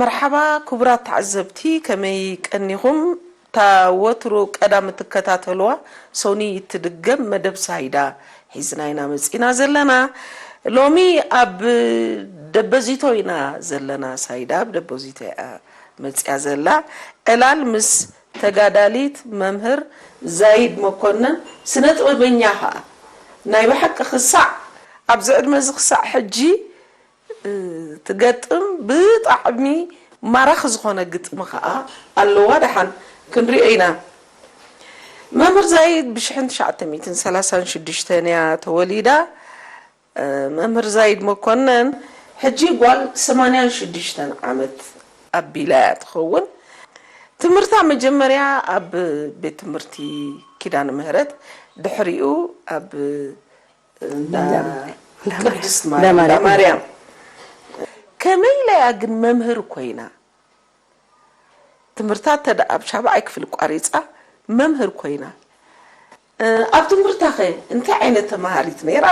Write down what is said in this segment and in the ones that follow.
መርሓባ ክቡራት ተዓዘብቲ፣ ከመይ ቀኒኹም? እታ ወትሩ ቀዳም እትከታተልዋ ሶኒ እትድገም መደብ ሳይዳ ሒዝና ኢና መጺና ዘለና። ሎሚ ኣብ ደበዚቶ ኢና ዘለና። ሳይዳ ኣብ ደበዚቶ እያ መጺኣ ዘላ። ዕላል ምስ ተጋዳሊት መምህር ዛይድ መኮነን፣ ስነ ጥበበኛ ኸኣ ናይ ብሓቂ ክሳዕ ኣብዚ ዕድመ እዚ ክሳዕ ሕጂ እ፣ ትገጥም ብጣዕሚ ማራኺ ዝኾነ ግጥሚ ኸኣ ኣለዋ። ደሓን ክንሪኦ ኢና። መምህር ዛይድ ብሽሕን ትሽዓተ ሚእትን ሰላሳን ሽዱሽተን እያ ተወሊዳ። እ፣ መምህር ዛይድ መኮነን ሕጂ ጓል ሰማንያን ሽዱሽተን ዓመት ኣቢላ እያ ትኸውን። ትምህርታ መጀመርያ ኣብ ቤት ትምህርቲ ኪዳነ ምህረት፣ ድሕሪኡ ኣብ እንዳ እንዳ ቅድስት እንዳ ማርያም፣ እንዳ ማርያም። ማርያም። ከመይ ኢላ እያ ግን መምህር ኮይና? ትምህርታ እንተ ደኣ ኣብ ሻብዓይ ክፍሊ ቋሪጻ መምህር ኮይና። እ፣ ኣብ ትምህርታኸ እንታይ ዓይነት ተማሃሪት ነይራ?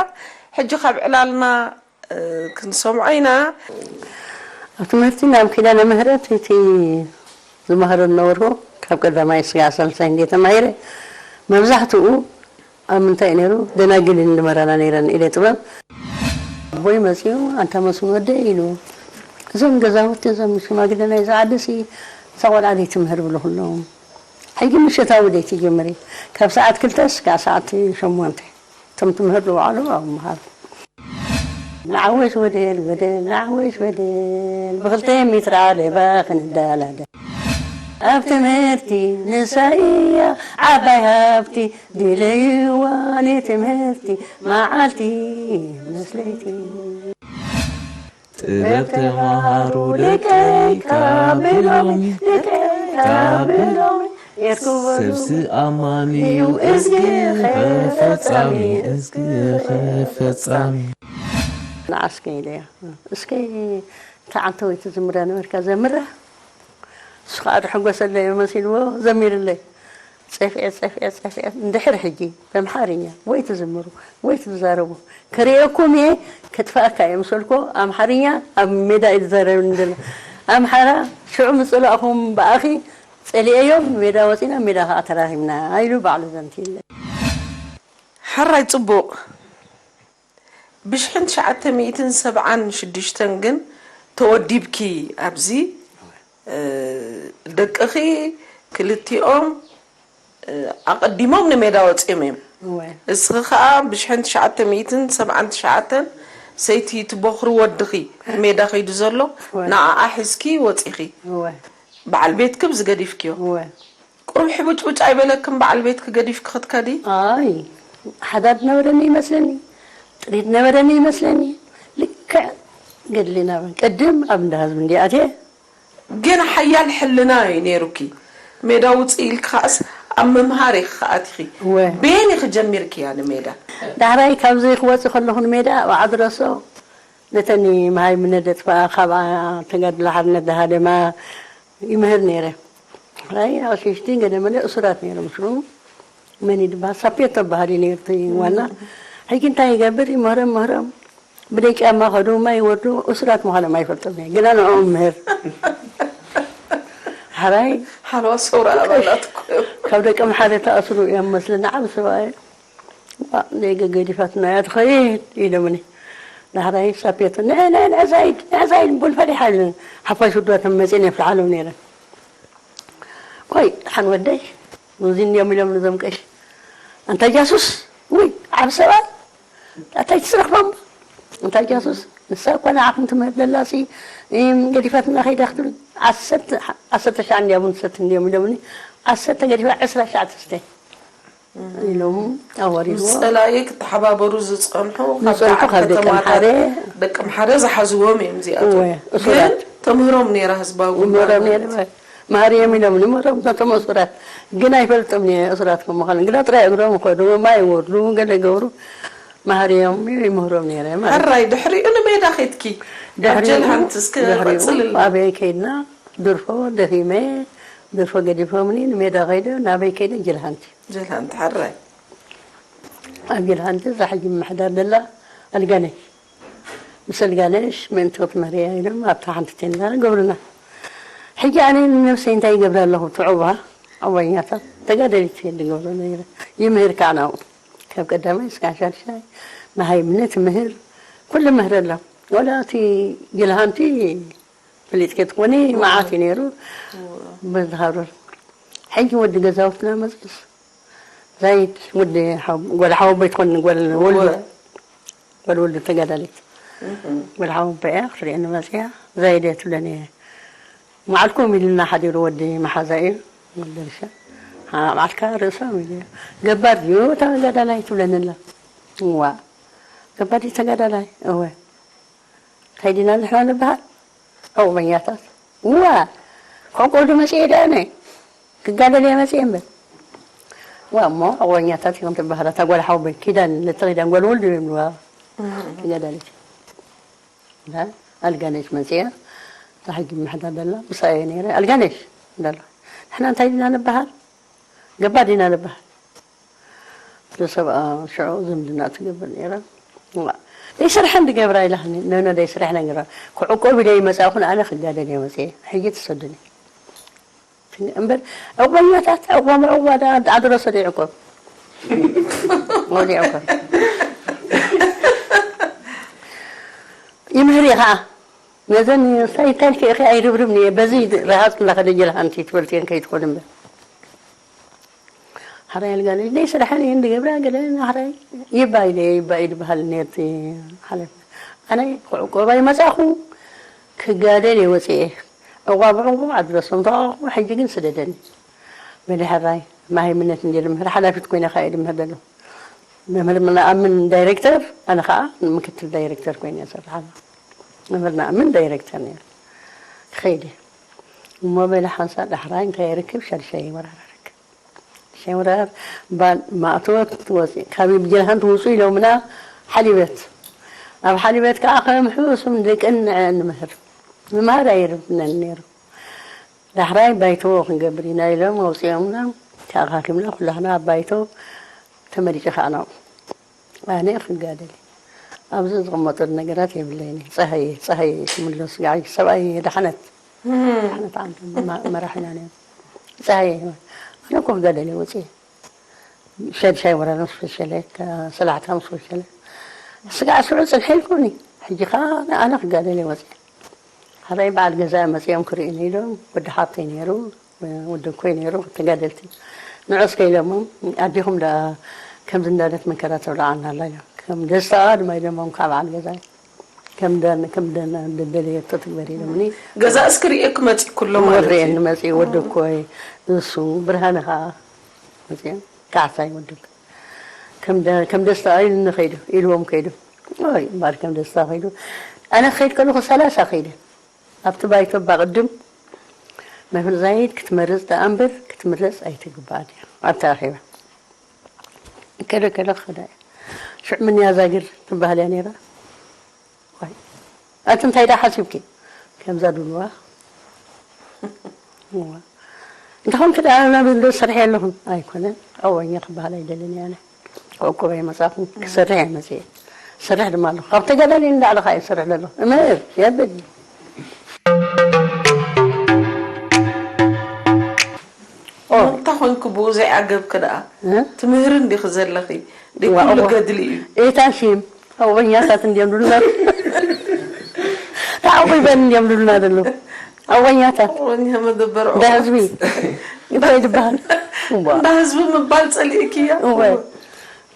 ሕጂ ካብ ዕላልና፣ እ፣ ክንሰምዖ ኢና። ኣብ ትምህርቲ ናብ ኪዳነ ምህረት እቲ ዝመሃሮ ዝነበርኩ ካብ ቀዳማይ ስጋዕ ሳልሳይ እንደ ተማሂረ፣ መብዛሕትኡ ኣብ ምንታይ እዩ ነይሩ? ደናግል እንድመራና ነይረን ኢደ ጥበብ። ኣቦይ መጺኡ፣ "ኣንታ መስፍን ወደይ" ኢሉ፣ "እዞም ገዛውቲ እዞም ሽማግለ ናይዚ ዓዲ ሲ እዛ ቆልዓ ደይ ትምህር?" ብሎ ኩሎም። ሕጂ ምሸታዊ ደይ ትጅምሪ፣ ካብ ሰዓት ክልተ እስካዕ ሰዓት ሸሞንተ እቶም ትምህር ዝውዓሉ ኣብኡ ምሃሩ። ንዓወሽ ወደል ወደል ንዓወሽ ወደል ብኽልተ ሜትራ ሌባ ክንዳላደ። ኣብ ትምህርቲ ንሳ እያ ዓባይ ሃብቲ፣ ድለይዋ ንትምህርቲ መዓልቲ ምስ ለይቲ። ጥበብ ተማሃሩ ደቀይ ካብ ሎሚ፣ ደቀይ ካብ ሎሚ፣ የርክቦ ሰብሲ ኣማኒ እዩ እዝጊ ፈጻሚ፣ እዝጊ ፈጻሚ። ንዓስከ ኢለያ፣ እስከ ተዓንተ ወይ ትዝምራ ነበርካ ዘምራ። እሱ ኸዓ ዝሕጎሰለይ መሲልዎ ዘሚርለይ። ጸፊዐ፣ ጸፊዐ፣ ጸፊዐ። እንድሕር ሕጂ ብኣምሓርኛ ወይ ትዝምሩ ወይ ትዛረቡ ክርእየኩም እየ፣ ከጥፍኣካ እየ ምስ በልኩ፣ ኣምሓርኛ ኣብ ሜዳ እዩ ዝዛረበኒ ዘሎ። ኣምሓራ ሽዑ ምስ ጸላእኹም ብኣኺ ጸሊኤዮም፣ ሜዳ ወጺና፣ ሜዳ ኸዓ ተራኺብና ኢሉ ባዕሉ ዘንትየለይ። ሕራይ ጽቡቕ። ብሽሕን ትሽዓተ ሚእትን ሰብዓን ሽዱሽተን ግን ተወዲብኪ ኣብዚ፣ እ፣ ደቅኺ ክልቲኦም፣ እ፣ ኣቐዲሞም ንሜዳ ወጺኦም እዮም። እወ። እስኺ ኸኣ ብሽሕን ትሽዓተ ሚእትን ሰብዓን ትሽዓተን ሰይቲ እቲ ቦኽሪ ወድኺ ሜዳ ከይዱ ዘሎ እወ። ንዓኣ ሒዝኪ ወጺኺ። እወ። በዓል ቤትኪ ብዚ ገዲፍክዮ። እወ። ቁሩብ ሕቡጭቡጭ ኣይበለክን በዓል ቤትኪ ገዲፍኪ ክትከዲ? ኣይ፣ ሓዳር ነበረኒ ይመስለኒ፣ ጥሪት ነበረኒ ይመስለኒ። ልክዕ ገድሊ ናብ ቅድም ኣብ እንዳ ህዝቢ እንዲኣትየ። ግን ሓያል ሕልና እዩ ነይሩኪ። ሜዳ ውፅእ ኢልኪ ከኣስ ኣብ ምምሃር ኢኺ ከኣቲኺ። እወ። በየን ኢኺ ጀሚርክያ ንሜዳ? ዳሕራይ ካብዚ ክወፅእ ከለኹ ንሜዳ ኣብ ዓድረሶ ነተኒ መሃይምነ ደጥፋ ካብኣ ተጋድሎ ሓርነት ደሃደማ ይምህር ነይረ። ራይ ኣሽሽቲ ገለ መለ እሱራት ነይሮም። ሽዑ መን እዩ ዝበሃል? ሳፔቶ በሃል እዩ ነይሩ እቲ ዋና። ሕጂ እንታይ ይገብር? ይምህሮም ምህሮም። ብደይ ጫማ ከዱ፣ ማይ ይወርዱ፣ እሱራት ምዃኖም ኣይፈልጦም እየ። ግና ንዕኦም ምህር። ሓራይ ሓለዋ ሰውራ ኣባላት እኮ እዮም። ካብ ደቂ ምሓረ ተኣስሩ እዮም መስለኒ፣ ዓቢ ሰብኣይ። ዋ፣ ነይ ገገዲፋትና እያ ትኸይድ ኢሎምኒ። ዳሕራይ ሳፔቶ፣ "ንዕ፣ ንዕ፣ ንዕ ዛይድ፣ ንዕ ዛይድ፣ ቡን ፈሊሓ" ኢሉ። ሓፋሽ ውዱኣቶም መጺኤን የፍልሓሎም ነይረን። ቆይ፣ ደሓን ወደይ፣ እዚ እንዲዮም ኢሎም ነዞም ቀሺ። "ኣንታ ጃሱስ፣ ውይ፣ ዓቢ ሰብኣይ፣ ኣታይ ትስረኽቦም? ኣንታ ጃሱስ፣ ንሳ እኳ ንዓኹም ትምህር ደላሲ፣ እም፣ ገዲፋትና ከይዳ" ክትብል፣ "ዓሰርተ፣ ዓሰርተ ሻዕ እንዲያ ቡን ትሰቲ እንዲዮም" ኢሎምኒ። ዓሰርተ ገዲፋ ዕስራ ሻዕ ትስተ። ኢሎም ኣዋሪድዎ። ምስ ጸላኢ ክተሓባበሩ ዝጸንሑ ካብ ዝጸንሑ ደዓት ካብ ደቂ ከተማታት ኣምሓረ። ደቂ ኣምሓረ ዝሓዝዎም እዮም እዚኣቶም። እወ፣ እሱራት። ግን ተምህሮም ነይራ ህዝባዊ እምህሮም ነይረ፣ ማህርዮም ኢሎም ንምህሮም ነቶም እሱራት። ግን ኣይፈልጦም እየ እሱራት ከም ምዃኖም። ግና ጥራይ እግሮም ይኸዱ፣ ማይ ይወርዱ፣ ገለ ይገብሩ። ማህርዮም ይምህሮም ነይረ ማለት። ሕራይ ድሕሪኡ ንሜዳ ኸድኪ? ድሕሪኡ፣ ኣብ ጀልሃንት እስከ ድሕሪኡ ቀጽልልና። ኣበይ ከይድና? ድርፎ ደኺመ፣ ድርፎ ገዲፎምኒ ንሜዳ ኸይደ፣ ናበይ ከይደ? ጀልሃንቲ። ጀልሃንቲ፣ ሕራይ። ኣብ ጀልሃንቲ እዛ ሕጂ ምምሕዳር ዘላ ኣልጋነሽ። ምስ ኣልጋነሽ ምእንቲ ክትምህርያ ኢሎም ኣብታ ሓንቲ ቴንዳ ገብሩና። ሕጂ ኣነ ንነብሰይ እንታይ ይገብር ኣለኹ? ትዕዋ ኣዋኛታት ተጋደሊት እየ ዝገብሮ ነይረ። ይምህር ከዓ ናብኡ። ካብ ቀዳማይ እስካብ ሻድሻይ መሃይምነት ምህር፣ ኩሉ ምህር ኣሎ። ወላ እቲ ጅልሃንቲ ፍሊጥ ከይትኾኒ መዓት እዩ ነይሩ። በዝሃሩር። ሕጂ ወዲ ገዛውትና መፅእስ ዛይድ ወዲ ሓው-፣ ጓል ሓወቦይ ትኾን ጓል ወልዱ። ጓል ወልዱ ተጋዳሊት። ጓል ሓወቦይ እያ ክትሪእኒ መፅያ። ዛይደ ትብለኒ እየ። መዓልኩም ኢልና ሓዲሩ ወዲ መሓዛ እዩ። ወዲ ርሻ። መዓልካ ርእሶም ኢሉ። ገባር ድዩ ተጋዳላይ ትብለኒ ኣላ። እዋ። ገባር ድዩ ተጋዳላይ? እወ። እንታይ ዲና ንሕና ንበሃል? ዕቑበኛታት። እዋ። ከቆዱ መፅኤ ደኣነ። ክጋደል እየ መፅኤ እምበር። እዋ እሞ ዕቑበኛታት እዮም ትበሃል። እታ ጓል ሓወቦይ ኪዳን፣ ነቲ ኪዳን ጓል ወልዱ እዮም ዝብልዋ። ተጋዳሊት። እዛ ኣልጋነሽ መፅያ፣ እዛ ሕጂ ምሕዳር ዘላ፣ ምሳኣ እየ ነይረ። ኣልጋነሽ፣ እንዳላ። ንሕና እንታይ ዲና ንበሃል? ገባር ዲና ንበሃል? እቲ ሰብኣ ሽዑ ዝምድና ትገብር ነይራ። እዋ፣ ደይሰርሐን ድገብራ ኢላትኒ። ነነ ደይሰርሐን ነግራ። ክዕቆብ ኢለ ይመጻእኹ፣ ኣነ ክጋደል እየ መጽየ። ሕጂ ትሰዱኒ። እምበር፣ ዕቑበኛታት፣ ዕቑባ ምዕቑባ ደኣ፣ ኣድረሶ ደይዕቆብ። ወዲ ዕቆብ። ይምህር እየ ኸዓ። ነዘን እንታይ፣ እንታይ ኢልኪ ኢኺ ኣይርብርብን እየ። በዚ ረሃፅ እንዳኸደ ጀልሃንቲ ትበልትየን ከይትኾን እምበር። ሓራይ ኣልጋነሽ ናይ ስራሐን እየን ዝገብራ ገለ ሓራይ ይባይ ደ ይባይ ዝበሃል ነርቲ ሓለፍ። ኣነ ክዕቆብ ኣይመጻኹ ክጋደል እየ ወፅኤ። ዕቋ ብዕቑ ኣድረሶም ተዋቑ፣ ሕጂ ግን ስደደኒ። በሊ ሕራይ ማሂምነት እንድየ ዝምህር፣ ሓላፊት ኮይነ ከኣ እየ ዝምህር ዘለኹ። መምህር ንኣምን ዳይሬክተር፣ ኣነ ከኣ ምክትል ዳይሬክተር ኮይነ እየ ዝሰርሕ ኣለኹ። መምህር ንኣምን ዳይሬክተር ነይሩ። ክኸይድ እየ። እሞ በሊ ሓንሳእ ዳሕራይ እንታይ ይርክብ? ሻድሻይ ወራር ኣረክብ። ሻድሻይ ወራር ባል ማእቶት ወፂ-፣ ካብ ብጀልሃን ትውፁ ኢሎምና ሓሊበት። ኣብ ሓሊበት ከዓ ከም ሕሱም ደቂ እንዐ እንምህር። ምምሃር ኣይርብነን ነይሩ። ዳሕራይ ባይቶ ክንገብር ኢና ኢሎም ኣውፂኦምና። ተኣኻኪብና ኩላህና ኣብ ባይቶ ተመሪጨ ከዓ ናብኡ። ኣነ ክጋደል እየ። ኣብዚ ዝቕመጠሉ ነገራት የብለይን። ፀሃየ፣ ፀሃየ ትምለስ፣ ጋዓይ ሰብኣይ የድሓነት። የድሓነት ዓንዱ ማ-፣ መራሒና ነይሩ። ፀሃየ፣ ኣነ እኮ ክጋደል እየ ወፅየ። ሸድሻይ ወራር ምስ ፈሸለ፣ ከ-፣ ሰላሕታ ምስ ፈሸለ። ስጋዕ ስዑ ፅንሐ ኢልኩኒ። ሕጂ ከዓ ኣነ ክጋደል እየ ወፅየ። ሓራይ በዓል ገዛ መፅኦም ክርእዩኒ ኢሎም፣ ወዲ ሓብተይ ነይሩ፣ ወዲ እኮይ ነይሩ፣ ተጋደልቲ። ንዑ እስከ ኢሎሞም፣ ኣዴኹም ደኣ ከምዚ እንዳለት መከራ ተብልዓና ኣላ ኢሎም። ከም ደስታ ድማ ኢሎሞም ካብ በዓል ገዛ። ከም ደን-፣ ከም ደን-፣ ደደለየቶ ትግበር ኢሎምኒ። ገዛ እስኪ ርእየኪ መፂእኩ ኣሎ ማለት እዩ። ወፍሬን መፂኡ፣ ወዲ እኮይ፣ እሱ፣ ብርሃነ ኸዓ መፂኦም፣ ካሕሳይ ወዲ እኮይ። ከም ደ-፣ ከም ደስታ ኢሉኒ ከይዱ፣ ኢልዎም ከይዱ። ኦይ፣ እምበኣር ከም ደስታ ከይዱ። ኣነ ክኸይድ ከለኹ ሰላሳ ከይደ። ኣብቲ ባይቶ እባ ቅድም መምህር ዛይድ ክትመርጽ ደኣ እምበር ክትምረጽ ኣይትግባእን እያ ኣብቲ ኣኼባ። ከለ ከለ ክኸዳ እየ። ሽዑ ምንያ ዛግር ትበሃል እያ ነይራ። ዋይ፣ ኣቲ እንታይ ደኣ ሓሲብኪ? ከምዛ ድልዋ። እዋ። እንተኾንኪ ደኣ ናብ እንዶ ትሰርሒ ኣለኹም? ኣይኮነን። ዕወኛ ክበሃል ኣይደልን እየ ኣነ። ክዕቁብ ኣይመጻኹን። ክሰርሕ እየ መጽየ። ክሰርሕ ድማ ኣለኹ። ካብ ተጋዳሊ ንላዕሊ ከኣ እየ ዝሰርሕ ዘለኹ። እምር፣ የብል። ኦ። እንታይ ኾንኪ ብኡ ዘይዓገብኪ ደኣ? እ? ትምህሪ እንዲኺ ዘለኺ። ደይ ዋ፣ ኩሉ እዋ። ገድሊ እዩ። ኤታ ሽም፣ ዕወኛታት እንድዮም ድሉና። ተዓቂበን እንድዮም ድሉና ዘለዉ። ዕወኛታት። ዕወኛ መደበር እንዳ ህዝቢ። እንታይ ዝበሃል? እዋ። እንዳ ህዝቢ ምባል ጸሊእኪ እያ? እወ።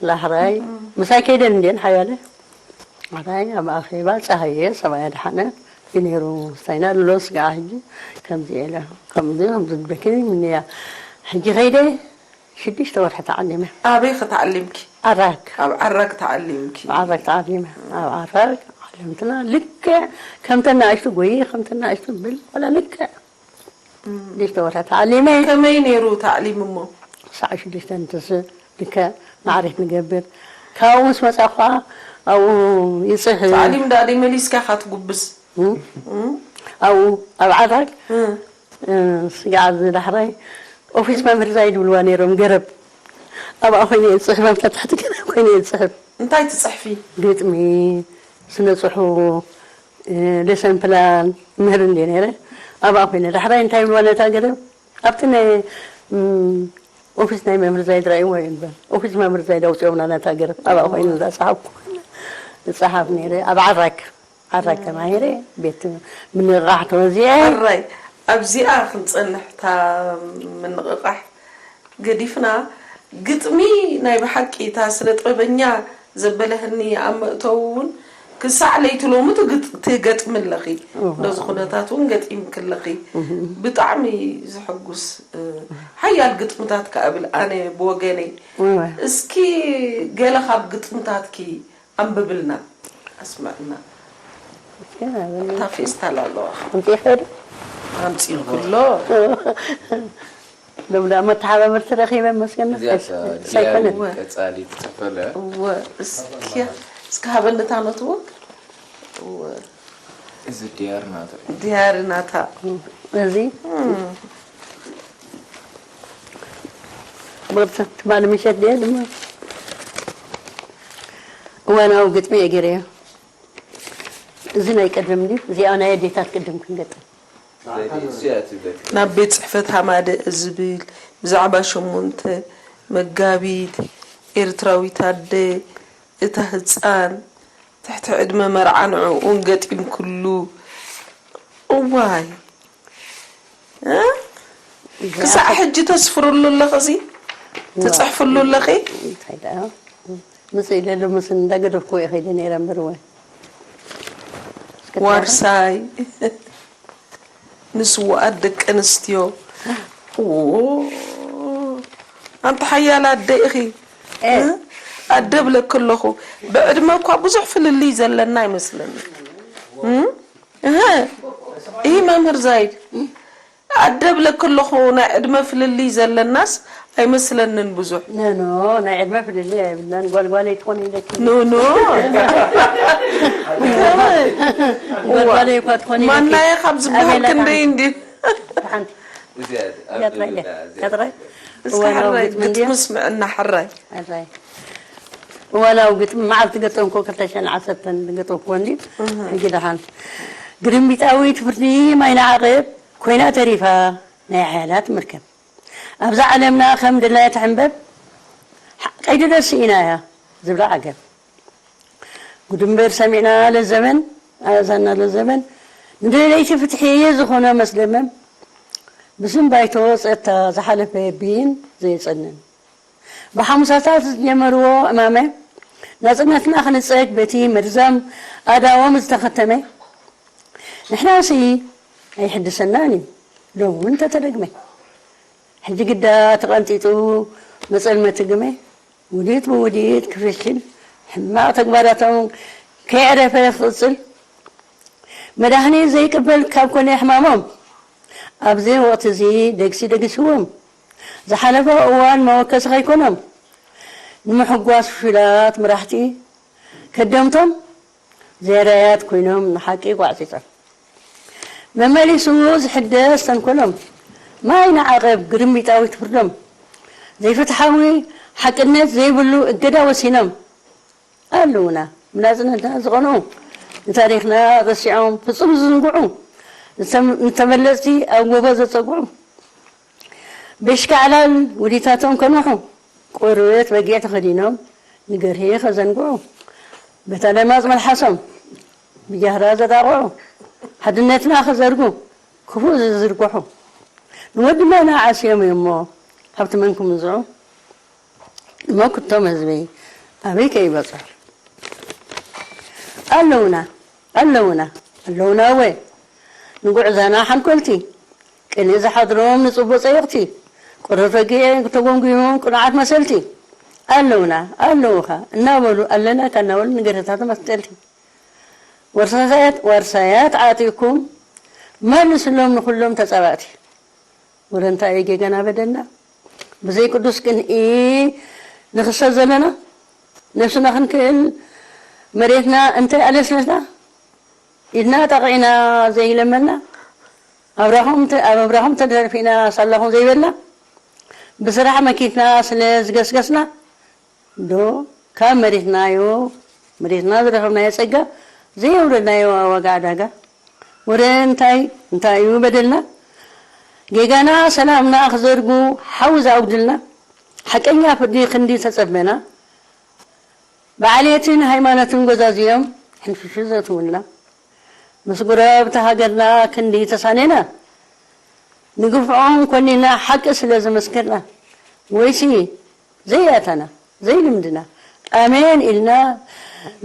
ላሕራይ። ምሳይ ከይደን እንድየን ሓያለ። ኣራይ ኣብ ኣኼባ ጸሃየ ሰብኣያ ደሓነ እዩ ነይሩ። ስታይና ኣሎ ስጋዓ ሕጂ ከምዚ ኢለ፣ ከምዚ፣ ከምዚ ዝበኪ ምንያ። ሕጂ ከይደ ሽዱሽተ ወርሒ ተዓሊመ። ኣበይ ኸ ተዓሊምኪ? ዓራግ። ኣብ ዓራግ ተዓሊምኪ? ኣብ ዓራግ ተዓሊመ። ኣብ ዓራግ ዓለምትና ልክዕ ከምተን ንኣሽቱ ጎይ፣ ከምተን ንኣሽቱ ብል፣ ወላ ልክዕ ሽዱሽተ ወርሒ ተዓሊመ። ከመይ ነይሩ ተዕሊም እሞ? ሰዓት ሽዱሽተ ንትስእ፣ ልክዕ ማዕሪት ንገብር። ካብኡ ምስ መጻኹ ኸዓ ኣብኡ ይጽሕፍ። ተዕሊም ደኣ ደይ መሊስካ ኢኻ ትጉብዝ? እም? እም? ኣብኡ ኣብ ዓራግ፣ እም። እ፣ ስጋዕ ኣብዚ ዳሕራይ ኦፊስ መምህር ዛይድ ይብልዋ ነይሮም፣ ገረብ። ኣብኣ ኮይነ እየ ዝጽሕፍ፣ ኣብታ ታሕቲ ገረብ ኮይነ እየ ዝጽሕፍ። እንታይ ትጽሕፊ? ግጥሚ፣ ስነ ጽሑፍ፣ እ፣ ሌሰን ፕላን ምህር እንድየ ነይረ። ኣብኣ ኮይነ ዳሕራይ እንታይ ይብልዋ ነታ ገረብ ኣብቲ ናይ ኦፊስ ናይ መምህር ዛይድ ራእይዎ ይንበል ኦፊስ መምህር ዛይድ ኣውፅኦምና ነታ ገረብ ኣብኣ ኮይነ እንዳፀሓፍኩ እፀሓፍ ነይረ። ኣብ ዓራክ ዓራክ ተማሂረ ቤት ምንቕቓሕ ተወዚዐ። ሕራይ ኣብዚኣ ክንፀንሕ እታ ምንቕቓሕ ገዲፍና፣ ግጥሚ ናይ ብሓቂ እታ ስነ ጥበበኛ ዘበለህኒ ኣብ መእተዊ እውን ክሳዕ ለይቲ ሎሚ ትገጥሚ ኣለኺ። ነዚ ኩነታት እውን ገጢምኪ ኣለኺ። ብጣዕሚ ዘሐጉስ ሓያል ግጥምታት ከኣ እብል ኣነ ብወገነይ። እስኪ ገለ ካብ ግጥምታትኪ ኣንብብልና ኣስምዕና። ኣብታ ፌስታል ኣለዋ። ኣምፂእኸ ዶ? ኣምፂእኩ ኣሎ። ሎም ደኣ መተሓባበርቲ ረኺበ መስገን እዚኣ ሳይኮነት ቀፃሊ ትፅፈለ እወ እስኪ እስኪ ሃበኒ እታ ኖትቡክ። እወ እዚ ዲያር ናታ እዩ። ዲያሪ ናታ። እዚ ብቕፅቲ ትማሊ ምሸት ድየ ድማ እዋናዊ ግጥሚ እየ ገይረዮ። እዚ ናይ ቀደም ድዩ? እዚኣ ናይ ኣዴታት ቅድም ክንገጥም። እዚኣ ትብለክ ናብ ቤት ጽሕፈት ሃማደእ ዝብል ብዛዕባ ሸሞንተ መጋቢት ኤርትራዊት ኣደ እታ ህጻን ትሕቲ ዕድመ መርዓ ንዕኡን ገጢምክሉ እዋይ እ? ክሳዕ ሕጂ ተስፍርሉ ኣለኺ እዚ ትጽሕፍሉ ኣለኺ እንታይ ደኣ ምስ ኢለ ሎምስ እንዳገደፍኩ እየ ከይደ ነይረ እምበር ወይ ዋርሳይ ንስውኣት ደቂ ኣንስትዮ ዎ ኣንቲ ሓያል ኣደ ኢኺ ኣደ ብለኪ ኣለኹ ብዕድመ እኳ ብዙሕ ፍልልይ ዘለና ኣይመስለኒ እህ መምህር ዛይድ ኣደ ብለኪ ኣለኹ ናይ ዕድመ ፍልልይ ዘለናስ ኣይመስለንን ብዙሕ ኖ ኖ ናይ ዕድመ ፍልልይ ኣይብልናን ጓልጓለይ ትኾን ኢለኪ ኖ ኖ ጓልጓለይ እኳ ትኾን ኢለኪ ማናየ ካብ ዝበሃል ክንደይ እንዲ ሓንቲ እዚኣ ያጥራይ ያጥራይ እስኪ ሕራይ ግጥሚ ስምዕና ሕራይ ኣራይ እዋናዊ ግጥሚ መዓልቲ ገጠምኮ ክልተ ሽሕን ዓሰርተን ገጠምኮ እንዲ ሕጂ ደሓን ግርምቢጣዊት ፍርዲ ማይ ንዓቕብ ኮይና ተሪፋ ናይ ሓያላት መርከብ ኣብዛ ዓለምና ከም ድላያ ትሕንበብ ቀይዲ ደርሲ ኢና እያ ዝብላ ዓገብ ጉድ እምበር ሰሚዕና ለዘበን ኣእዛንና ለዘበን ንደለይቲ ፍትሒ ዝኾነ መስደመም ብስም ባይቶ ጸጥታ ዝሓለፈ ብይን ዘየጸንን ብሓሙሳታት ዝጀመርዎ እማመ ናጽነትና ክንጸግ በቲ መርዛም ኣእዳዎም ዝተኸተመ ንሕናሲ ኣይሕድሰናን እዩ ሎም እውን ተተደግመ ሕጂ ግዳ ተቐንጢጡ መጸልመቲ ግመ ውዲት ብውዲት ክፍሽል ሕማቕ ተግባራቶም ከየዕረፈ ክቕጽል መድሃኒት ዘይቅበል ካብ ኮነ ሕማሞም ኣብዚ ወቕቲ እዚ ደግሲ ደጊስዎም ዝሓለፈ እዋን መወከሲ ከይኮኖም ንምሕጓስ ፍሹላት መራሕቲ ከደምቶም ዘራያት ኮይኖም ንሓቂ ጓዕፂፆም መመሊሱ ዝሕደስ ተንኮሎም ማይ ንዓቐብ ግርምቢጣዊት ፍርዶም ዘይፍትሓዊ ሓቅነት ዘይብሉ እገዳ ወሲኖም ኣለውና ብናፅነትና ዝቐንዑ ንታሪኽና ረሲዖም ፍፁም ዝዝንግዑ ንተመለፅቲ ኣብ ጎቦ ዘፀግዑ በሽካዕላል ውዲታቶም ከንውሑ ቆርበት በጊዕ ተኸዲኖም ንገርሂ ከዘንግዑ በታ ለማፅ መልሓሶም ብጃህራ ዘጣቕዑ ሓድነትና ከዘርጉ ክፉእ ዝዝርግሑ ንወዲ መና ዓስዮም እዮሞ ሃብቲ መን ክምንዝዑ ንመክቶም ህዝቢ ኣበይ ከይበፅሑ ኣለውና ኣለውና ኣለውና እወ ንጉዕዛና ሓንኮልቲ ቅንኢ ዝሓድሮም ንፅቡቅ ፀየቕቲ ቆረፈጊዕ ተጎምጒሞም ቅኑዓት መሰልቲ ኣለውና ኣለውኻ እናበሉ ኣለናካ እናበሉ ንገረታቶም ኣስጠልቲ ወርሳያት ዋርሳያት ዓጢቕኩም መልስሎም ንኹሎም ተፃባእቲ ወረ እንታይ እዩ ጌጋና በደልና ብዘይ ቅዱስ ቅንኢ ንኽሰብ ዘለና ነብስና ክንክእል መሬትና እንተ ኣለስለስና ኢድና ጣቕዒና ዘይለመና ኣብራኹም ተ- ኣብ ኣብራኹም ተደርፊና ሳላኹም ዘይበልና ብስራሕ መኪትና ስለ ዝገስገስና ዶ ካብ መሬትናዮ መሬትና ዝረኸብናዮ ጸጋ ዘየውረድናዮ ዋጋ ዕዳጋ ወረ እንታይ እንታይ እዩ በደልና? ጌጋና ሰላምና ክዘርጉ ሓው ዝኣጉድልና፣ ሓቀኛ ፍርዲ ክንዲ ተጸበና፣ ብዓሌትን ሃይማኖትን ጎዛዝዮም ሕንፍሹ ዘእትውልና፣ ምስ ጉረብቲ ሃገርና ክንዲ ተሳኔና፣ ንግፍዖም ኮኒና ሓቂ ስለ ዘመስከርና፣ ወይሲ ዘይኣታና ዘይልምድና ኣሜን ኢልና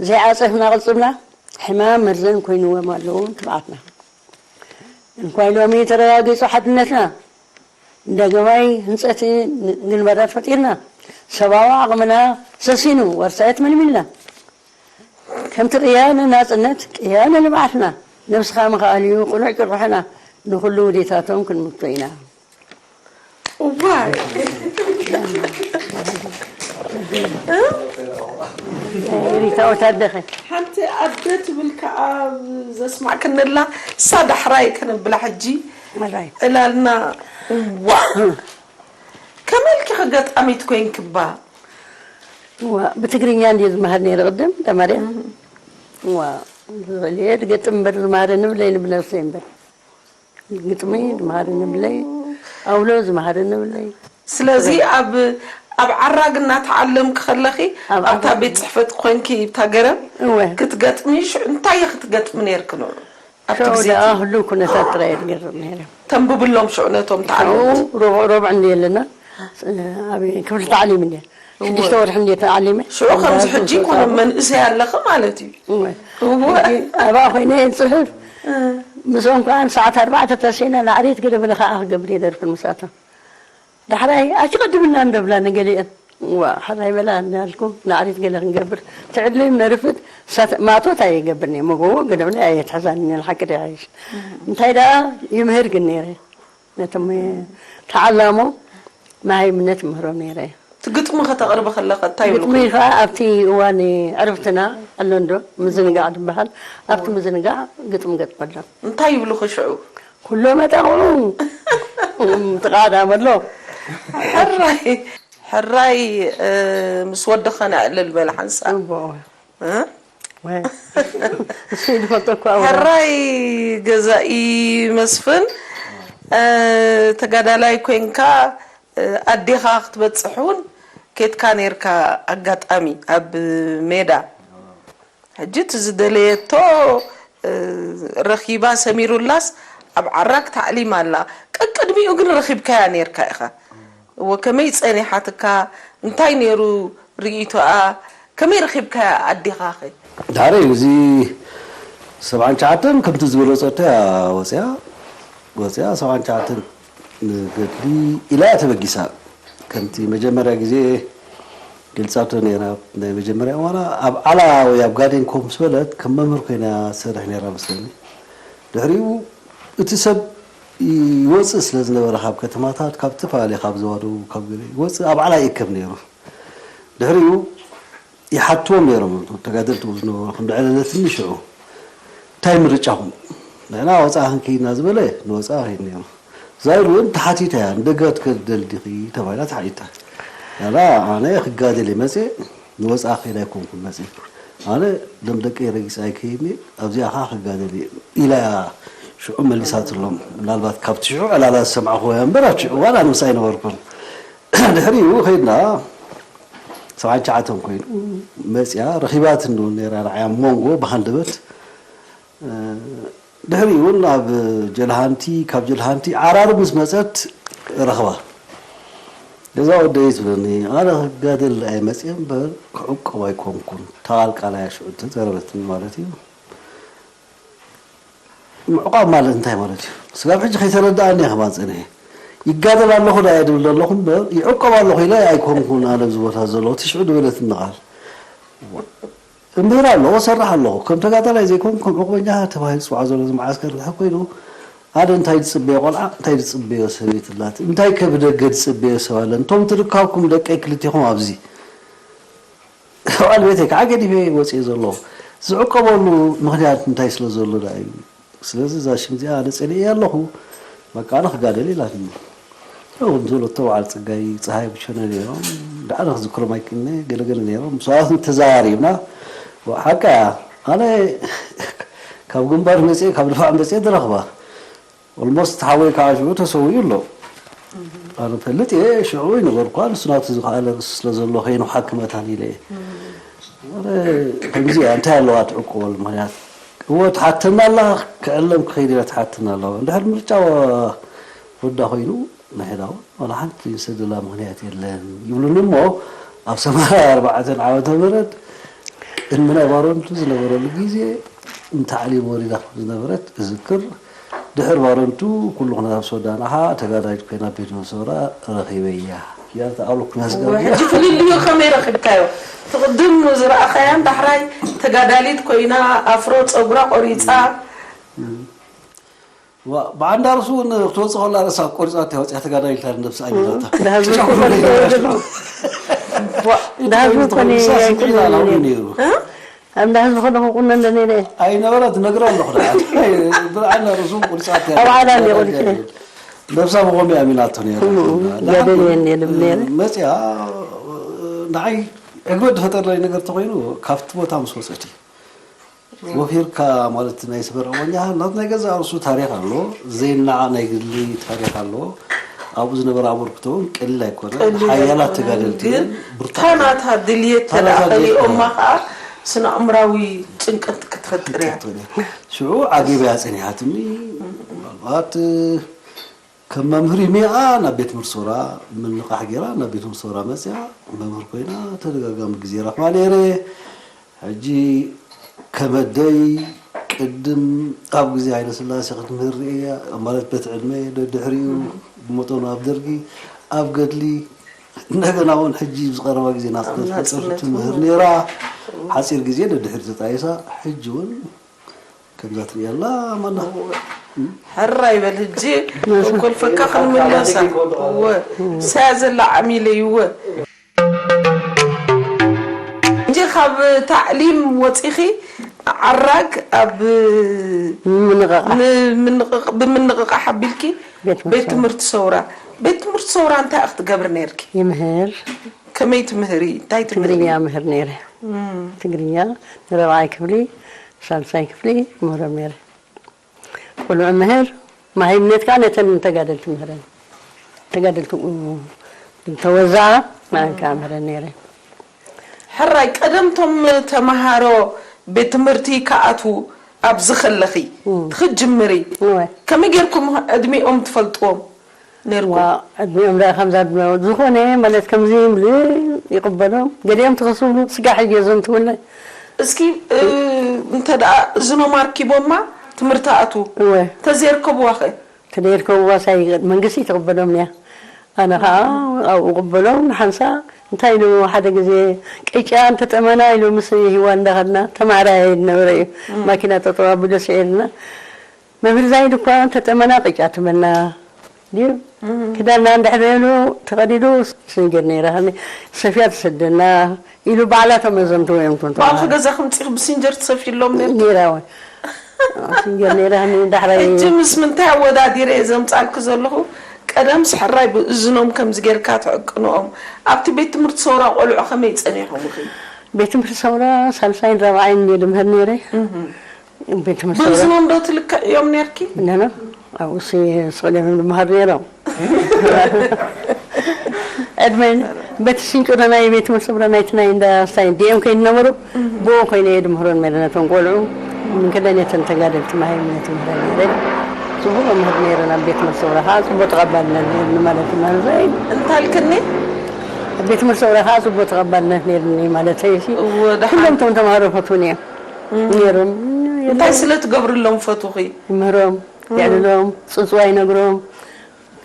ዘይዓጸፍና ቅልጽምና፣ ሕማም መርዘን ኮይንዎም ኣለዉ ትብዓትና። እንኳይ ሎሚ ተረጋጊጹ ሓድነትና፣ ንዳግማይ ህንጸት ግንባራት ፈጢርና፣ ሰብኣዊ ዓቕምና ሰሲኑ፣ ወርሳየት መልሚልና፣ ከምቲ ቅያ ንናጽነት ቅያ ንልምዓትና፣ ነብስኻ ምኽኣል እዩ ቅኑዕ ጭርሖና፣ ንኹሉ ውዴታቶም ክንምቶ ኢና። እዋይ ሪታ ወታደኸ ሓንቲ ኣደ ትብል ከዓ ዘስማዕክንላ እሳ ዳሕራይ ከነብላ ሕጂ መራይ ዕላልና እዋ ከመልኪ ገጣሚት ኮይንክባ እዋ ብትግርኛ እንዲ ዝመሃር ነይረ ቅድም ተማርያ እዋ ዝኽእልየ ድገጥም እምበር ዝመሃረ ንብለይ ንብነፍሰይ እምበር ግጥሚ ዝመሃረ ንብለይ ኣውሎ ዝመሃረ ንብለይ ስለዚ ኣብ ኣብ ዓራግ እናተዓለምኪ ከለኺ ኣብ ኣብታ ዓራግ። ቤት ፅሕፈት ኮንኪ ብታ ገረብ እወ ክትገጥሚ ሽዑ እንታይ ክትገጥሚ ነርኪ ንዑ ኣብቲ ሽዑ ግዜ ደኣ እቲ? ህሉው ኩነታት ጥራይ እየ ዝገርም ነይረ ተንብብሎም ሽዑ ነቶም ሽዑ ተዓለምቲ ሩቡዕ ሩቡዕ እንዲ ኣለና ኣብ ክፍሊ ታዕሊም እንዲ ሽዱሽተ ወርሒ እንዲ ተዓሊመ ሽዑ ከምዚ ሕጂ ይኮነ መንእሰይ ኣለኺ ማለት እዩ እወ እወ ሕጂ ኣብኣ ኮይነ እየ ዝፅሕፍ ምስኦም ከዓ ሰዓት ኣርባዕተ ተሲእና ናዕሪት ገለ በለ ከዓ ክገብር እየ ደርፍን ምስኣቶም ዳሕራይ ኣትቀድምና እንደብላ ንገሊአን ዋ ሕራይ በላ እንዳልኩ ናዕሪት ገለ ክንገብር ትዕድልም ነርፍድ ማእቶት ኣይገብርኒ መጎዎ ገደብለ ኣየትሕዛኒ ንሓቂ ደሓይሽ እንታይ ደኣ ይምህር ግን ነይረ ነቶም ተዓላሞ መሃይምነት ምህሮም ነይረ እቲ ግጥሚ ከተቕርቢ ከለኸ እንታይ ይብሉ ግጥሚ ከዓ ኣብቲ እዋን ዕርፍትና ኣሎ እንዶ ምዝንጋዕ ዝበሃል ኣብቲ ምዝንጋዕ ግጥሚ ገጥመሎም እንታይ ይብሉኺ ሽዑ ኩሎ መጠቕዑ ትቓዳም ኣሎ ሕራይ ሕራይ እ፣ ምስ ወደኸ ነዕልል በል ሓንሳ እቦ እ? ወይ እሱ ዝፈልጦ እኮ ኣውራ ሕራይ ገዛኢ መስፍን እ፣ ተጋዳላይ ኮንካ እ፣ ኣዴኻ ክትበፅሕ እውን ኬድካ ነርካ ኣጋጣሚ ኣብ ሜዳ ሕጂ እቲ ዝደለየቶ እ፣ ረኺባ ሰሚሩላስ ኣብ ዓራግ ታዕሊም ኣላ ቀቅድሚኡ ግን ረኺብካያ ነርካ ኢኻ እወ ከመይ ጸኒሓትካ እንታይ ነይሩ ርእይቶኣ ከመይ ረኺብካያ ኣዴኻኸ ዳሕረይ እዚ ሰብዓን ትሽዓተን ከምቲ ዝበለጸቶ እያ ወፅያ ወፅያ ሰብዓን ትሽዓተን ንገድሊ ኢላ እያ ተበጊሳ ከምቲ መጀመርያ ግዜ ገልጻቶ ነይራ ናይ መጀመርያ እዋና ኣብ ዓላ ወይ ኣብ ጋዴን ኮፍ ምስ በለት ከም መምህር ኮይና ትሰርሕ ነይራ መስለኒ ድሕሪኡ እቲ ሰብ ይወፅእ ስለ ዝነበረ ካብ ከተማታት ካብ ዝተፈላለዩ ካብ ዘዋደቡ ካብ ገለ ይወፅእ ኣብ ዓላ ይእከብ ነይሩ ድሕሪኡ ይሓትዎም ነይሮም ተጋደልቲ ዝነበሩ ከም ድዕለለትኒ ሽዑ እንታይ ምርጫኹም ንሕና ወፃ ክንከይድና ዝበለ ንወፃ ከይድ ነይሩ ዛይሉ እውን ተሓቲታ እያ ንደገ ክትከድ ደልዲኺ ተባሂላ ተሓቲታ ያላ ኣነ ክጋደል እየ መፅእ ንወፃ ከይድ ኣይኮንኩን መፅእ ኣነ ደም ደቀይ ረጊፅ ኣይከይድኒ ኣብዚኣ ከዓ ክጋደል እየ ኢላ እያ ሽዑ መሊሳትሎም ምናልባት ካብቲ ሽዑ ዕላላ ዝሰማዕኹዎ እያ እምበር ኣብቲ ሽዑ እዋን ኣነ ምስ ኣይነበርኩን ድሕሪኡ ከይድና ሰብዓን ትሽዓተን ኮይኑ መፅያ ረኺባትኒ እውን ነይራ ንዓይ ኣብ መንጎ ብሃንደበት ድሕሪኡ እውን ኣብ ጀልሃንቲ ካብ ጀልሃንቲ ዓራርብ ምስ መፀት ረኽባ ገዛ ወደይ ትብለኒ ኣነ ክጋደል ኣይመፅየ እምበር ክዕቆብ ኣይኮንኩን ተቓልቃላ እያ ሽዑ ተዘረበትኒ ማለት እዩ ምዕቋብ ማለት እንታይ ማለት እዩ? ስጋብ ሕጂ ከይተረድኣኒ እየ ከማን ፀኒሐ። ይጋደል ኣለኹ ዶ እየ ድብል ዘለኹ እምበር ይዕቆብ ኣለኹ ኢለ ኣይኮንኩን ኣነ ኣብዚ ቦታ ዘለኹ እቲ ሽዑ ዝበለትኒ ቃል። እምህር ኣለኹ፣ እሰርሕ ኣለኹ። ከም ተጋዳላይ ዘይኮንኩ ከም ዕቑበኛ ተባሂሉ ዝፅዋዕ ዘሎ እዚ መዓስከር እንድሕር ኮይኑ ኣነ እንታይ ዝፅበዮ ቆልዓ እንታይ ዝፅበዮ ሰበይቲ ኣላት እንታይ ከ ብደገ ዝፅበዮ ሰብ ኣለ? እንቶም ትርካብኩም ደቀይ ክልቴኹም ኣብዚ በዓል ቤተይ ከዓ ገዲፈ ወፅየ ዘለኹ። ዝዕቀበሉ ምኽንያት እንታይ ስለ ዘሎ ደኣ እዩ? ስለዚ እዛ ሽም እዚኣ ኣነ ፀሊኤያ ኣለኹ። በቃ ኣነ ክጋደል ኢላትኒ። ከምቲ ዝበለቶ በዓል ፀጋይ ፀሃየ ብቸነ ነይሮም። ደኣ ኣነ ክዝክሮም ኣይክእልነ ገለገለ ነይሮም። ሰባት ተዘራሪብና። ሓቃ እያ። ኣነ ካብ ግንባር መፅኤ ካብ ድፋዕ መፅኤ ዝረኽባ ኦልሞስት ሓወይ ከዓ ሽዑ ተሰዊኡ ኣሎ። ኣነ ፈልጥ እየ ሽዑ ይነበርኳ ንሱ ናቱ ዝኸኣለ ርእሱ ስለ ዘሎ ከይኑ ሓክመታን ኢለ እየ። ኣረ ከምዚ እያ እንታይ ኣለዋ ትዕቅበሉ ምክንያት እወ ትሓተና ኣላ ክዕለም ክኸይድ ኢላ ትሓተና ኣለዋ እንድሕር ምርጫ ወዳ ኮይኑ ንሕዳውን ዋላ ሓንቲ ዝሰደላ ምኽንያት የለን ይብሉኒ እሞ ኣብ ሰማንያ ኣርባዕተ ዓመተ ምህረት ቅድሚ ናይ ባሮንቱ ዝነበረሉ ግዜ ንታዕሊም ወሪዳ ከም ዝነበረት እዝክር። ድሕር ባሮንቱ ኩሉ ኩነታት ምስ ወዳእና ኸዓ ተጋዳሊት ኮይና ቤት መሰውራ ረኺበያ። ያልተኣሉ ኩነታት እወ፣ ሕጂ ፍልልዩ ከመይ ረኺብካዮ? ትቕድም ዝረኣኻያን ዳሕራይ ተጋዳሊት ኮይና ኣፍሮ ጸጉራ ቆሪጻ። ዋ፣ ብዓንዳ ርእሱ እውን ክትወፅእ ከላ ርእሳ ቆሪፃ እያ ወፂኣ ተጋዳሊት ነብሳ ኣይነታ። እንዳ ህዝቢ እኮ ነይሩ። ዋ፣ እንዳ ህዝቢ እኮ ነይሩ። ስንቁላ ላውሪ ነይሩ። እ? ኣብ እንዳ ህዝቢ ከለኹ ቁኖ እንደ ነይረ። ኣይነበረት ነግራ ኣለኹ ደሓን። ብዓንዳ ርእሱ ቆሪፃ እያ ኣብ ዓዳ እንደ ቆሪፀ። ነብሳ ብኸምኡ ኣሚናቶ ነይራ። እም፣ እም፣ ደሓን ገደል እየ እንደ ልብ ነይረ። መፅያ ንዓይ ዕግበት ዝፈጠረለይ ነገር ተኾይኑ ካብቲ ቦታ ምስ ወፀት እዩ። ወፊርካ ማለት ናይ ስበር እዋኛ ናት ናይ ገዛ ርእሱ ታሪኽ ኣሎ፣ ዘይናዓ ናይ ግሊ ታሪኽ ኣሎ። ኣብኡ ዝነበረ ኣበርክቶ እውን ቀሊል ኣይኮነ። ቀሊል ሓያላት ኣይኮነን፣ ተጋደልቲ ግን ግን ብርቱዓት እታ ናታ ድልየት እታ ናታ ተደኣ ድልየት ኸሊኦማ ተደኣ። ኸዓ ስነ ኣእምራዊ ጭንቀት ክትፈጥር እያ። ክትፈጥር እያ። ሽዑ ዓጊባ እያ ጸኒሓትኒ። ምናልባት ከም መምህር ይሜኣ ናብ ቤት ትምህርቲ ሶራ ምንቓሕ ገይራ ናብ ቤት ትምህርቲ ሶራ መጽያ መምህር ኮይና ተደጋጋሚ ግዜ ረኽባ ነይረ። ሕጂ ከመደይ ቅድም ኣብ ግዜ ሃይለስላሴ ክትምህር ርእየ ማለት በቲ ዕድመ ደድሕሪኡ ብመጠኑ ኣብ ደርጊ ኣብ ገድሊ እንደገና እውን ሕጂ ዝቐረባ ግዜ ናጽነት ፈጠሩ ትምህር ነይራ። ሓፂር ግዜ ደድሕሪ ተጣይሳ ሕጂ እውን ከምዛ ትርእያ ኣላ ማና። ሕራይ በል ሕጂ ኮልፈካ ክንምለሳ። እወ ሳያ ዘላ ዓሚለ ይወ እንጂ ካብ ታዕሊም ወፂኺ ዓራግ ኣብ ምንቕቓሕ። ን- ምንቕቕ- ብምንቕቓሕ ኣቢልኪ ቤት ቤት ትምህርቲ። ትምህርቲ ሰውራ። ቤት ትምህርቲ ሰውራ እንታይ ክትገብር ነርኪ? ይምህር። ከመይ ትምህሪ እንታይ ትምህሪ? ትግርኛ ምህር ነይረ። ትግርኛ ንረብዓይ ክፍሊ ሳልሳይ ክፍሊ ምህሮም ነይረ። ቆልዑ ምህር ማሃይምነት ከዓ ነተን ተጋደልቲ ምህረን ተጋደልቲ ተወዛዓ ማን ከዓ ምህረን ነይረ። ሕራይ ቀደምቶም ተምሃሮ ቤት ትምህርቲ ክኣትዉ ኣብዚ ከለኺ ትኽጅምሪ እወ። ከመይ ጌርኩም ዕድሚኦም ትፈልጥዎም ነርኩም? ዋ ዕድሚኦም ዳ ከምዛ ዕድሚኦም ዝኾነ ማለት ከምዚ ይብሉ ይቕበሎም ገሊኦም ተኸስብሉ ስጋሕ እየ ዘንትውለ እስኪ እ፣ እንተ ደኣ እዝኖም ኣርኪቦማ ትምህርቲ ኣትዉ እወ ተዘይርከብዋ ኸ ተደይርከብዋ ሳይ መንግስቲ ትቕበሎም እያ ኣነ ኸዓ ኣብኡ ቅበሎም ንሓንሳ እንታይ ኢሉ ሓደ ግዜ ቅጫ እንተጠመና ኢሉ ምስ ሂዋ እንዳኸድና ተማሃራይ ነበረ እዩ ማኪና ጠጠው ኣቢሉ ስዒርና መምህር ዛይድ እኳ እንተጠመና ቅጫ ትበና ድዩ ክዳና እንድሕር ኢሉ ተቐዲዱ ስንጀር ነይራ ሰፍያ ትሰደና ኢሉ ባዕላቶም መዘንትዎ እዮም ትንቶ ባዕልኺ ገዛ ክምፂ ብሲንጀር ትሰፍይሎም ነይርኪ ነይራ ወይ ሲንጀር ነይራ ዳሕራይ ሕጂ ምስ ምንታይ ኣወዳዲረ እየ ዘምፃልኪ ዘለኹ ቀደምስ ሕራይ ብእዝኖም ከምዚ ጌርካ ትዕቅንኦም ኣብቲ ቤት ትምህርቲ ሰውራ ቆልዑ ከመይ ፀኒሖም ኢኺ ቤት ትምህርቲ ሰውራ ሳልሳይን ራብዓይን እየ ድምህር ነይረ ቤት ትምህርቲ ሰውራ ብእዝኖም ዶ ትልክዕዮም ነርኪ ነነ ኣብኡ ስቕልዮም ድመሃር ነይሮም ዕድመን በቲ ስንጭሮ ናይ ቤት ትምህርቲ ሰውራ ናይቲ ናይ እንዳ ስታይ ዲኤም ከይድ ነበሩ ብኡ ኮይነ እየ ድምህሮን ነይረ ነቶም ቆልዑ ምንክለን እተን ተጋደልቲ ማሃይምነት ምህረን ነይረ ጽቡቕ ምህር ነይረ ናብ ቤት ትምህርቲ ሰውራ ከዓ ጽቡቕ ተቐባልነት ነይርኒ ማለት እዩ ማለት እዩ እንታይ ኢልክኒ ኣብ ቤት ትምህርቲ ሰውራ ከዓ ጽቡቕ ተቐባልነት ነይርኒ ማለት እዩ እወ፣ ደሓን። ኩሎም እቶም ተምሃሮ ፈትውኒ እዮም ነይሮም እንታይ ስለ ትገብርሎም ፈትውኺ ምህሮም የዕልሎም ጽጽዋ ይነግሮም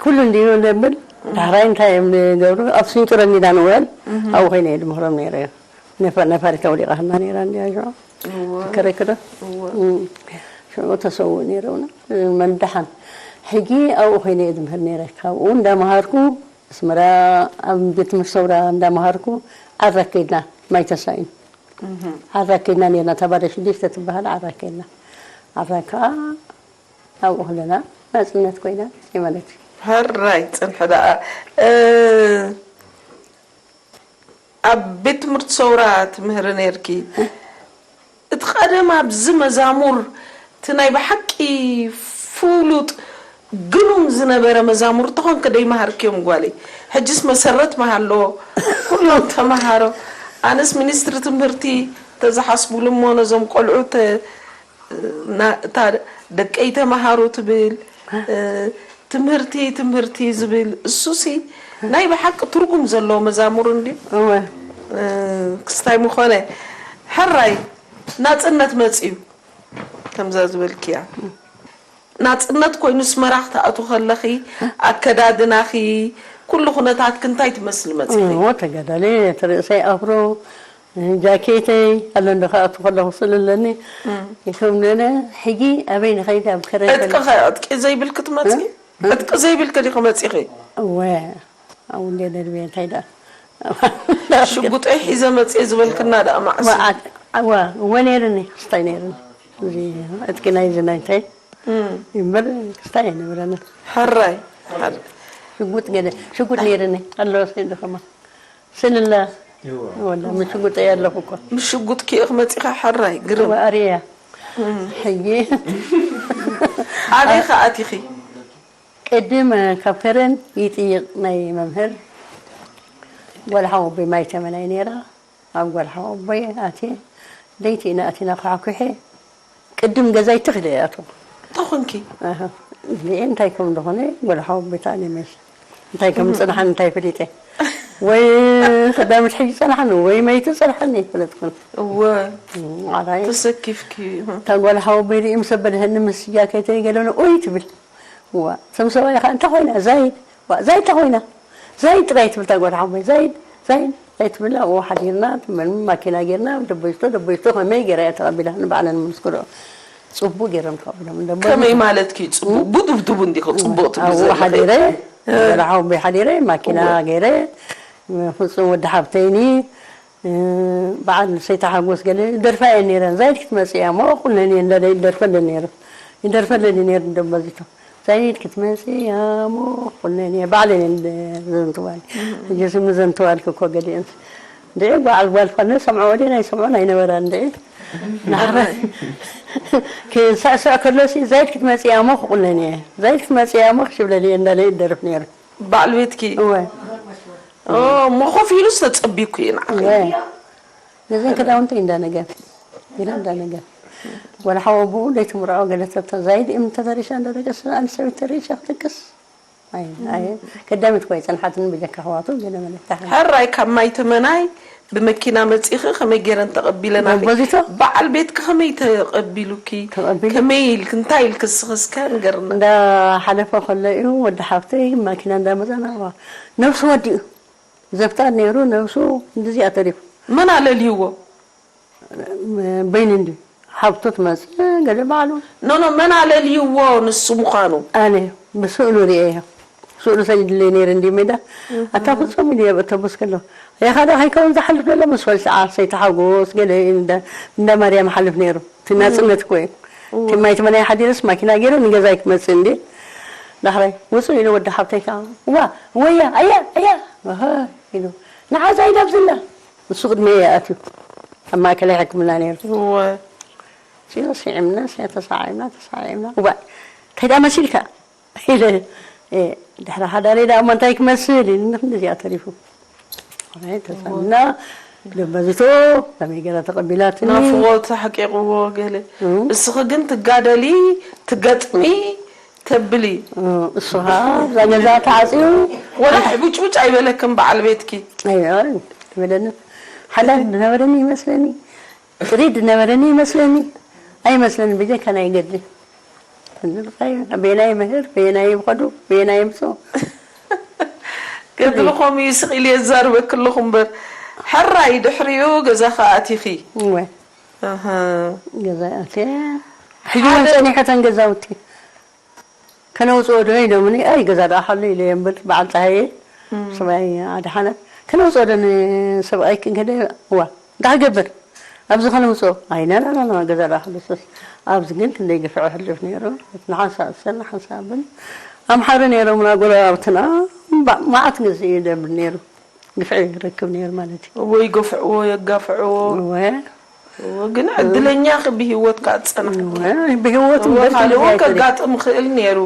ኩሉ እንዲዩ ዘብል ዳሕራይ እንታይ እዮም ዝገብሩ ኣብ ስንጭሮ ሜዳ ንውዕል ኣብኡ ኮይነ እየ ድምህሮም ነይረ ነፋሪት ኣውሊቓ ህና ነይራ እንዲያ ሽዑ ትከረክዶ ሽዑ ተሰውእ ነይረውና መን ደሓን ሕጂ ኣብኡ ኮይነ እየ ዝምህር ነይረ ካብኡ እንዳመሃርኩ ኣስመራ ኣብ ቤት ትምህርቲ ሰውራ እንዳመሃርኩ ዓራ ከይድና ማይ ተሳኢኑ ዓራ ከይድና ነርና እታ ባዶ ሽዱሽተ ትበሃል ዓራ ከይድና ዓራ ከዓ ኣብኡ ከለና ናፅነት ኮይና ማለት እዩ ሕራይ ፅንሒ ደኣ ኣብ ቤት ትምህርቲ ሰውራ ትምህሪ ነርኪ እቲ ቀደም ኣብዚ መዛሙር እቲ ናይ ብሓቂ ፍሉጥ ግኑን ዝነበረ መዛሙር ተኾንክ ደይመሃርክዮም ጓለይ። ሕጅስ መሰረት መሃሎ ኩሎም ተመሃሮ። ኣነስ ሚኒስትሪ ትምህርቲ ተዝሓስቡሉ እሞ ነዞም ቆልዑ ተ-፣ ና-፣ እታ ደቀይ ተመሃሩ ትብል፣ እ፣ ትምህርቲ፣ ትምህርቲ ዝብል እሱሲ ናይ ብሓቂ ትርጉም ዘለዎ መዛሙር እንድዩ። እወ። እ፣ ክስታይ ምኾነ። ሕራይ ናጽነት መጽዩ ከምዛ ዝበልክያ። ናጽነት ኮይኑ ኣስመራ ክትኣትዊ ከለኺ ኣከዳድናኺ ኩሉ ኩነታትኪ እንታይ ትመስሊ መጺኺ? እሞ ተጋዳሊ እቲ ርእሰይ ኣፍሮ ጃኬተይ ኣሎ እንዶ ክኣቱ ከለኹ ስእሊ ኣለኒ። ከም ነነ ሕጂ ኣበይ ንኸይድ ኣብ ከረይ ዕጥቂ ከለ- ከ ዕጥቂ ዘይብልኪ ትመጺ? እ? ዕጥቂ ዘይብልኪ ዲኺ መጺኺ? እወ ኣብኡ እንደ ደርቤ እንታይ ደኣ ሽጉጠይ ሒዘ መጽየ ዝበልክና ደኣ መዓስ እዩ? ወዓት- እወ እወ ነይርኒ ክስታይ ነይርኒ። እዚ ዕጥቂ ናይዚ ናይታይ እምበር ክስታይ ኣይነበረንን። ሕራይ። ሽጉጥ ገለ ሽጉጥ ነይርኒ ኣሎ ስእሊ ከማ ስእሊ ኣላ። ወላ ምስ ሽጉጠይ ኣለኹ እኮ። ምስ ሽጉጥኪ ኢኺ መጺኻ? ሕራይ ግርም። እወ ኣርእያ። ሕጂ ኣበይ ከ ኣቲኺ? ቅድም ካብ ከረን ይጥይቕ ናይ መምህር ጓል ሓወቦይ ማይ ተመናይ ነይራ። ኣብ ጓል ሓወቦይ ኣትየ ለይቲ ኢና ኣቲና ኳሕኩሐ ቅድም ገዛይ ትኽ ኢለ እየ ኣትወ። እንታይ ኮንኪ? ኣሃ። እዚኤ እንታይ ከም ዝኾነ ጓል ሓወቦይ ተኣልየ መሽ እንታይ ከም ዝጸንሓኒ እንታይ ፈሊጠ። ወይ ቀዳሚት ሕጂ ጸንሓኒ ወይ መይቱ ጸንሓኒ ኣይፈለጥኩን። እወ። ዓራይ። ተሰኪፍኪ። እታ ጓል ሓወቦይ ርኢ ምስ ኣበልሀኒ ምስ ጃኬተይ ገለነ ኦይ ትብል። እዋ፣ እቶም ሰብኣይ ኸዓ፣ "እንታይ ኾይና ዛይድ? ዋ፣ ዛይድ እንታይ ኾይና? ዛይድ ጥራይ ትብል እታ ጓል ሓወቦይ፣ ዛይድ፣ ዛይድ፣ ዛይድ" ትብል። ኣብኡ ሓዲርና፣ ትመን ማኪና ጌርና፣ ደቦይቶ፣ ደቦይቶ ከመይ ጌራ እያ ተቐቢላ? ንባዕለን ንምስክሮ። ጽቡቕ ጌሮም ተቐቢሎም። ደቦይ ከመይ ማለትኪ ጽቡቕ? ቡዱብዱብ እንዲኺ ጽቡቕ ትብሊ ኣብኡ ዘለኺ። ሓዲረ፣ እ። ጓል ሓወቦይ ሓዲረ፣ ማኪና እወ። ጌረ፣ ፍጹም ወዲ ሓብተይኒ፣ እ፣ በዓል ሰይተ ሓጎስ ገለ ይደርፋ እየን ነይረን። ዛይድ ክትመጽእ እያ እሞ ቁነኒ እንዳለ ይደርፈለን ነይሩ። ይደርፈለን እዩ ነይሩ ደቦዚቶ። ዛይድ ክትመጽእ እያ እሞ ቁነኒ እያ። ባዕለን እየን ዘንትዋል። ሕጂ ስም ዘንትዋልኪ እኮ ገሊአን። እንድዒ በዓል ጓል ፋነ ሰምዖ ወዲአን ኣይሰምዖን ኣይነበራን እንድዒ። ናህረ ክስዕስዕ ከሎሲ ዛይድ ክትመጽእ እያ እሞ ክቁነኒ እየ። ዛይድ ክትመጽእ እያ እሞ ክሽብለል እየ እንዳለ ይደርፍ ነይሩ። በዓል ቤትኪ? እወ። ኦ፣ እሞ ኮፍ ኢሉስ ተጸቢኩ እዩ ንዓኺ። እወ። ገዛን ክዳውንተይ እንዳነገ፣ ገለ እንዳነገ። ወላ ሓወቦኡ ዘይትምርዖ ገለ ተብታ ዛይድ እም ተተሪሻ እንዳደገስ፣ ኣንድ ሰበይቲ ተሪሻ ክትክስ። ኣይ፣ ኣይ፣ ቀዳሚት እኮ ኣይጸንሓትን ብጀካ ኣሕዋቱ ገለ መለ ተሓ- ሕራይ ካብ ማይ ተመናይ ብመኪና መጺኺ ከመይ ገይረን ተቐቢለናኺ? ደቦዚቶ? በዓል ቤትኪ ከመይ ተቐቢሉኪ? ተቐቢሉ? ከመይ ኢልኪ? እንታይ ኢልኪ? እስኺ እስከ ንገርና። እንዳ ሓለፈ ከሎ እዩ ወዲ ሓፍተይ ማኪና እንዳ መጸና፣ ነብሱ ወዲኡ። ዘፍጣር ነይሩ፣ ነብሱ እንደዚኣ ተሪፉ። መን ኣለልይዎ? በይኑ እንዲ ሓብቱ ትመጽእ፣ ገለ ባዕሉ። ኖ፣ ኖ፣ መን ኣለልይዎ ንሱ ምዃኑ? ኣነ ብስእሉ ርእየዮ። ስእሉ ሰዲድለይ ነይሩ እንዲ ሜዳ። ኣታ ፍጹም ኢሉ ኣብ ኣውቶቡስ ከሎ። ያኻ ዶ ከይከውን ዝሓልፍ ዘሎ ምስ ወልሰዓ፣ ሰይቲ ሓጎስ፣ ገለ እንዳ፣ እንዳ ማርያም ይሓልፍ ነይሩ። እቲ ናጽነት እኮ እዩ። እቲ ማይ ትመናይ ሓዲረስ ማኪና ገይረ ንገዛይ ክመጽእ እንዲ። ዳሕራይ፣ ውጹእ ኢሉ ወዲ ሓብተይ ከኣ፣ "እዋ፣ ወያ፣ ኣያ፣ ኣያ!" ኣሃ፣ ኢሉ። "ንዓ ዛይድ ኣብዝላ!" ንሱ ቅድመይ እየ ኣትዩ። ኣብ ማእከላይ ሕክምና ነይሩ። እወ። ሲዮ ስዒምና፣ ሲዮ ተሳዒምና፣ ተሳዒምና። እዋይ፣ እንታይ ደኣ መሲልካ? ኢለ፣ እ፣ ድሕሪ ሓዳረይ ደኣ እሞ እንታይ ክመስል? ኢሉኒ፣ ክንዲ እዚኣ ተሪፉ። ኣይ፣ ተሳዒምና፣ ደበዚቶ፣ ከመይ ገይራ ተቐቢላትኒ? ናፍቖት ኣሕቂቕዎ ገለ። እም። እስኺ ግን ትጋደሊ፣ ትገጥሚ፣ ተብሊ። እ፣ እሱ ኸኣ እዛ ገዛ ተዓጽዩ፣ ወላ ሕቡጭቡጭ ኣይበለክን በዓል ቤትኪ? ኣይ፣ ኣይ፣ ኣይበለንን። ሓዳር ዝነበረኒ ይመስለኒ። ጥሪት ዝነበረኒ ይመስለኒ። ኣይመስለኒ፣ ብጀካ ናይ ገድሊ። በየናይ ምህር፣ በየናይ ይኸዱ፣ በየናይ ይምጽኡ። ገድሊ ከምኡ እዩ ስቕ ኢለ የዛርበኪ ኣለኹ እምበር። ሕራይ ድሕሪኡ ገዛኺ ኣቲኺ? እወ። ኣሃ። ገዛ ኣትየ። ሕጂ እውን ሓደ ጸኒሐተን ገዛውቲ። ከነውፅኦ ዶ ኢሎምኒ፣ ኣይ ገዛ ደኣ ሃሉ ኢለ እየ እምበር በዓል ፀሃየ እም። ሰብኣይ ኣድሓነ። ከነውፅኦ ዶ ንሰብኣይ ክንከደ፣ እዋ፣ እንታይ ክገብር? ኣብዚ ከነውፅኦ? ኣይ፣ ና፣ ና፣ ና፣ ና፣ ገዛ ደኣ ሃሉ ሶስ። ኣብዚ ግን ክንደይ ግፍዒ ሕልፍ ነይሩ። ንሓንሳብ ሰን፣ ንሓንሳብ ብን። ኣምሓሩ ነይሮምና ጎረባብትና፣ እምባ-፣ መዓት ግዜ ይደብል ነይሩ። ግፍዒ ይረክብ ነይሩ ማለት እዩ። እዎ ይገፍዕዎ፣ የጋፍዕዎ። እወ። ግን ዕድለኛ ኺ ብህይወት ከኣ ዝጸንሐ። ብህይወት እወ፣ እምበር ካልእ እውን ክንደይ ኣይኮነን። ከጋጥም ይኽእል ነይሩ።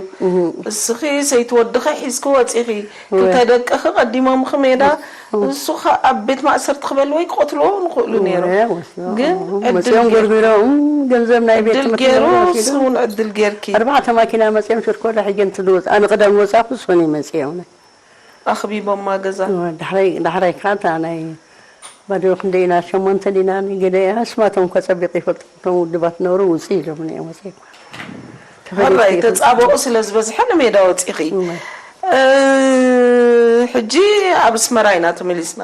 እስኺ ሰይቲ ወድኺ ሒዝኪ ወጺኺ፣ ክልተ ደቅኺ ቀዲሞምኺ ሜዳ፣ ንሱ ኸኣ ኣብ ቤት ማእሰርቲ ክበልዎ ይቀትልዎ ይኽእሉ ነይሩ። እወ፣ እወ። እወ፣ ግን እወ። ዕድል መጺኦም ጌርኪ። ጎርጒሮም፣ ገንዘብ ናይ ቤት ዕድል ትምህርቲ ገይሩ ገንዘብ ወሲዱ። ንስኺ እውን ዕድል ጌርኪ። ኣርባዕተ ማኪና መጺኦም ሽኮር ሒገን ትልወጥ። ኣነ ቀዳም ወጻኹ፣ እሶን እዩ መጺኦም። ኣኽቢቦማ ገዛ። እወ፣ ዳሕራይ ዳሕራይ ከዓ እታ ናይ ባዶ ክንደይ ኢና፣ ሸሞንተ ዲና፣ ገለ ኣስማቶም እኳ ጸቢቕ ይፈልጡ። እቶም ውድባት ነበሩ፣ ውጽእ ኢሎም እዮም ወጺኦም። ሕራይ ተጻብኦ ስለ ዝበዝሐ ንሜዳ ወጺኺ። እወ። እ፣ ሕጂ ኣብ ኣስመራ ኢና ተመሊስና።